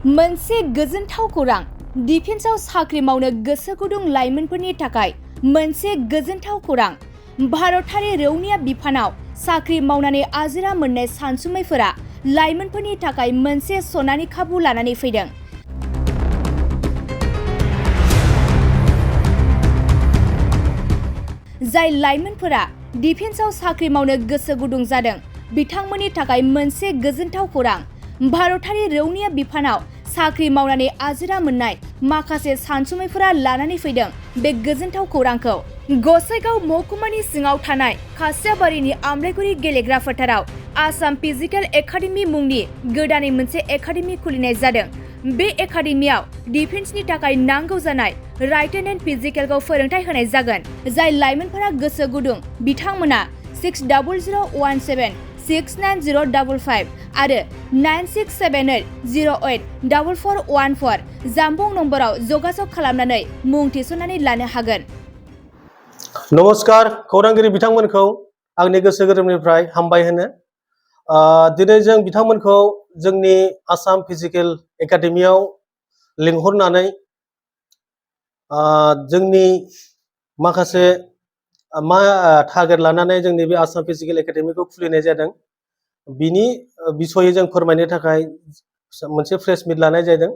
मोनसे गोजोनथाव खौरां डिफेन्सआव साख्रि मावनो गोसो गुदुं लाइमोनफोरनि थाखाय मोनसे गोजोनथाव खौरां भारतारि रौनिया बिफानाव साख्रि मावनानै आजिरा मोननाय सानसुमैफोरा लाइमोनफोरनि थाखाय मोनसे सनानि खाबु लानानै फैदों। जाय लाइमोनफोरा डिफेन्सआव साख्रि मावनो गोसो गुदुं जादों बिथांमोननि थाखाय मोनसे गोजोनथाव खौरां भारतारि रौनिया बिफानाव साख्रि मावनानै आजिरा मोननाय माखासे सानसुमैफोरा लानानै फैदों बे गोजोनथाव खौरांखौ। गसाइगाव महकुमानि सिङाव थानाय खासियाबारिनि आमलायगुरि गेलेग्रा फोथाराव आसाम फिजिकेल एकाडेमि मुंनि गोदानै मोनसे एकाडेमि खुलिनाय जादों। बे एकाडेमियाव डिफेन्सनि थाखाय नांगौ जानाय राइटेन एन्ड फिजिकेलखौ फोरोंथाय होनाय जागोन। जाय लाइमोनफोरा गोसो गुदुं बिथांमोना 6001769055 आरो 9678084414 जानबुं नम्बराव जगाजग खालामनानै मुं थिसननानै लानो हागोन। नमस्कार खौरांगिरि बिथांमोनखौ आंनि गोसो गोरबोनिफ्राय हामबाय होनो। दिनै जों बिथांमोनखौ जोंनि आसाम फिजिकेल एकाडेमियाव लिंहरनानै जोंनि माखासे टारगेट लानानै जोंनि बे आसाम फिजिकेल एकाडेमिखौ खुलिनाय जादों। बिनि बिसयै जों फोरमायनो थाखाय मोनसे प्रेस मिट लानाय जादों,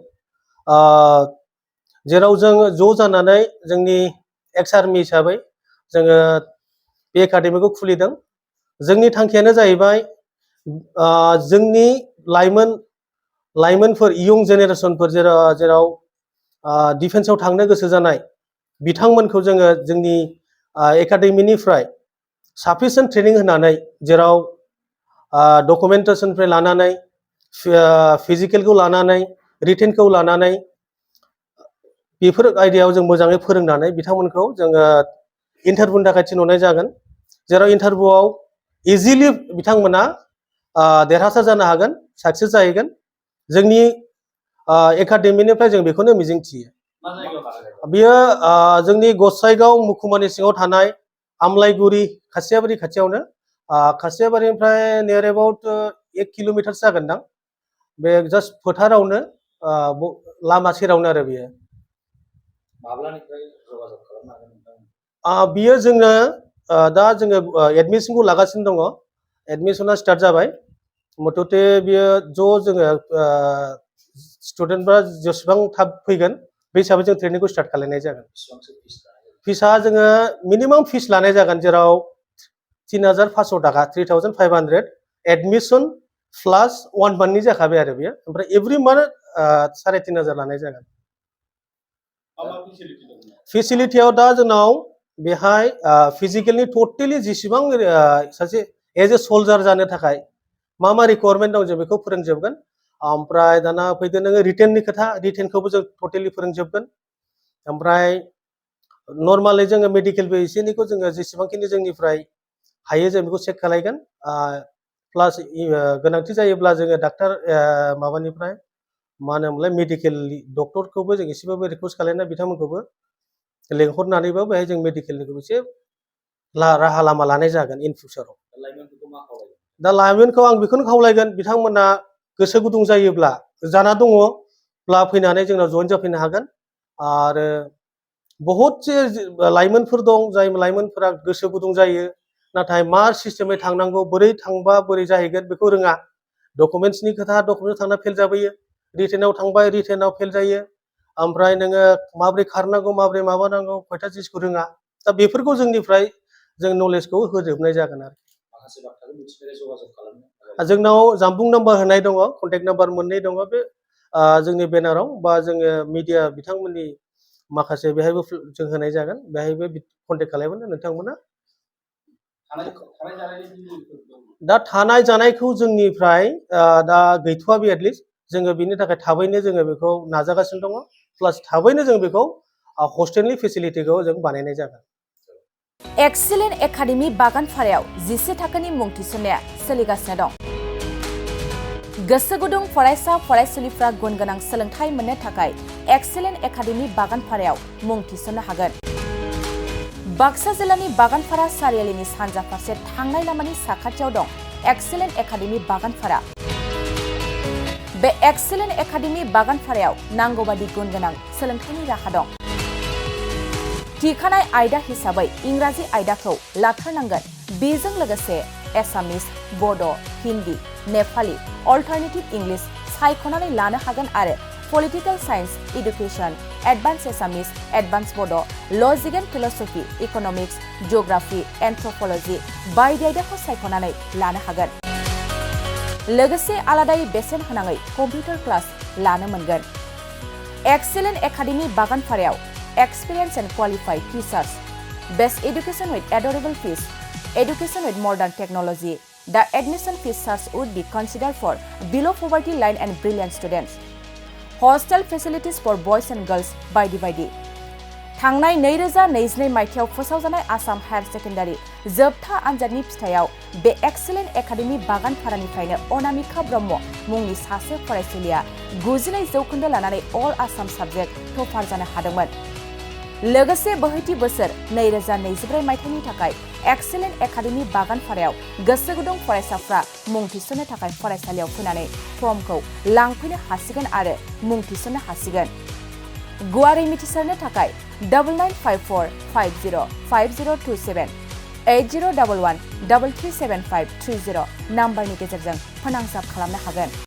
जेराव जों ज' जानानै जोंनि एक्स आर्मि हिसाबै जोङो बे एकाडेमिखौ खुलिदों। जोंनि थांखियानो जाहैबाय जोंनि लाइमोनफोर इयं जेनेरेसनफोर जेराव डिफेन्सआव थांनो गोसो जानाय बिथांमोनखौ जोङो जोंनि एकाडेमिनिफ्राय साफिसियेन्ट ट्रेनिं होनानै, जेराव डकुमेन्टेसननिफ्राय लानानै फिजिकेलखौ लानानै रिटेनखौ लानानै बेफोर आयदायाव जों मोजाङै फोरोंनानै बिथांमोनखौ जोङो इन्टारभिउनि थाखाय थिनहरनाय जागोन। जेराव इन्टारभिउआव इजिलि बिथांमोना देरहासार जानो हागोन, साक्सेस जाहैगोन। जोंनि एकाडेमिनिफ्राय जों बेखौनो मिजिंथियो। बियो जोंनि गसाइगाव महकुमानि सिङाव थानाय आमलायगुरि खासियाबारि खाथियावनो, खासियाबारिनिफ्राय नियर एबाउट 1 किल'मिटारसो जागोनदां। बे जास्ट फोथारावनो लामा सेरावनो आरो बियो। माब्लानिफ्राय जगाजग खालामनो हागोन नोंथां? बियो जोङो दा जोङो एडमिसनखौ लागासिनो दङ। एडमिसना स्टार्ट जाबाय। मथथे बियो जोङो स्टुडेन्टफ्रा जेसेबां थाब फैगोन बे हिसाबै जों ट्रेनिंखौ स्टार्ट खालामनाय जागोन। बेसेबांसो फिस लानाय? फिसा जोङो मिनिमाम फिस लानाय जागोन, जेराव 3500 टाका 3500 एडमिसन प्लास 1 मान्थनि जाखाबाय आरो बेयो। ओमफ्राय एभ्रि मान्थ 3500 लानाय जागोन। फेसिलिटियाव दा जोंनाव बेहाय फिजिकेलनि टटेलि जेसेबां सासे एज ए सल्जार जानो थाखाय मा रिक्वायरमेन्ट दं जों बेखौ फोरोंजोबगोन। ओमफ्राय दाना फैदो नोङो रिटेननि खोथा, रिटेनखौबो जों टटेलि फोरोंजोबगोन। ओमफ्राय नर्मालै जोङो मेडिकेलबो एसे एनैखौ जोङो जेसेबांखिनि जोंनिफ्राय हायो जों बेखौ चेक खालायगोन। प्लास गोनांथि जायोब्ला जोङो डाक्टार माबानिफ्राय मा होनोमोनलाय मेडिकेल डक्टरखौबो जों एसेबाबो रिक्वेस्ट खालायना बिथांमोनखौबो लेंहरनानैबो बेहाय जों मेडिकेलनिखौ एसे राहा लामा लानाय जागोन इन फिउचाराव। दा लाइमोनखौ आं बेखौनो खावलायगोन, बिथांमोना गोसो गुदुं जायोब्ला जाना दङब्ला फैनानै जोंनाव जइन जाफैनो हागोन। आरो बहुतसे लाइमोनफोर दं जाय लाइमोनफोरा गोसो गुदुं जायो, नाथाय मा सिस्टेमै थांनांगौ, बोरै थांबा बोरै जाहैगोन बेखौ रोङा। डकुमेन्ट्सनि खोथा, डकुमेन्ट्स थांना फेल जाबोयो। रिटेनाव थांबाय, रिटेनाव फेल जायो। ओमफ्राय नोङो माबोरै खारनांगौ, माबोरै माबानांगौ, खयथा जिनिसखौ रोङा। दा बेफोरखौ जोंनिफ्राय जों नलेजखौ होजोबनाय जागोन आरो। माखासे बाथ्राखौ मिथिनानै जगाजग खालामनो जोंनाव जानबुं नाम्बार होनाय दङ, कन्टेक्ट नाम्बार मोननै दङ बे जोंनि बेनाराव, बा जोङो मिडिया बिथांमोननि माखासे बेहायबो जों होनाय जागोन। बेहायबो कन्टेक्ट खालामबानो नोंथांमोना। दा थानाय जानायखौ जोंनिफ्राय दा गैथ'वा बे एटलिस्ट जोङो बिनि थाखाय थाबैनो जोङो बेखौ नाजागासिनो दङ। प्लास थाबैनो जों बेखौ हस्टेलनि फेसिलिटिखौ जों बानायनाय जागोन। एक्सेलेन्ट एकाडेमि बागानपारायाव 10 थाखोनि मुं थिसननाया सोलिगासिनो दं। गोसो गुदुं फरायसा फरायसुलिफ्रा गुन गोनां सोलोंथाइ मोननो थाखाय एक्सेलेन्ट एकाडेमि बागानपारायाव मुं थिसननो हागोन। बाक्सा जिल्लानि बागानपारा सारियालिनि सानजा फारसे थांनाय लामानि साखाथियाव दं एक्सेलेन्ट एकाडेमि बागानपारा। बे एक्सेलेन्ट एकाडेमि बागानपारायाव नांगौबादि गुन गोनां सोलोंथाइनि राहा दं। थिखानाय आयदा हिसाबै इंराजि आयदाखौ लाथारनांगोन। बेजों लोगोसे एसामिस, बड', हिन्दी, नेपाली, अल्टारनेटिभ इंलिश सायख'नानै लानो हागोन आरो पलिटिकेल साइन्स, इडुकेसन, एडभान्स एसामिस, एडभान्स बड', लजिक एन्ड फिलसफी, इकनमिक्स, जिअग्राफी, एन्थ्रपलजि बायदि आयदाखौ सायख'नानै लानो हागोन। लोगोसे आलादायै बेसेन होनाङै कम्पिउटार क्लास लानो मोनगोन। एक्सेलेन्ट एकाडेमि बागानपारायाव experience and qualified teachers, best education with adorable fees, education with modern technology. The admission fees charge would be considered for below poverty line and brilliant students. Hostel facilities for boys and girls बायदि। थांनाय 2022 मायथाइयाव फोसावजानाय Assam higher secondary जोबथा आनजादनि फिथाइयाव बे excellent academy बागानपारानिफ्रायनो Anamika Brahma मुंनि सासे फरायसुलिया 92% लानानै अल आसाम साबजेक्ट टपार जानो हादोंमोन। लोगोसे बोहैथि बोसोर 2024 मायथाइनि थाखाय एक्सेलेन्ट एकाडेमि बागानपारायाव गोसो गुदुं फरायसाफ्रा मुं थिसन्नो थाखाय फरायसालियाव फैनानै फर्मखौ लांफैनो हासिगोन आरो मुं थिसन्नो हासिगोन। गुवारै मिथिसारनो थाखाय 9954505027 8011337530 नाम्बारनि गेजेरजों फोनांजाब खालामनो हागोन।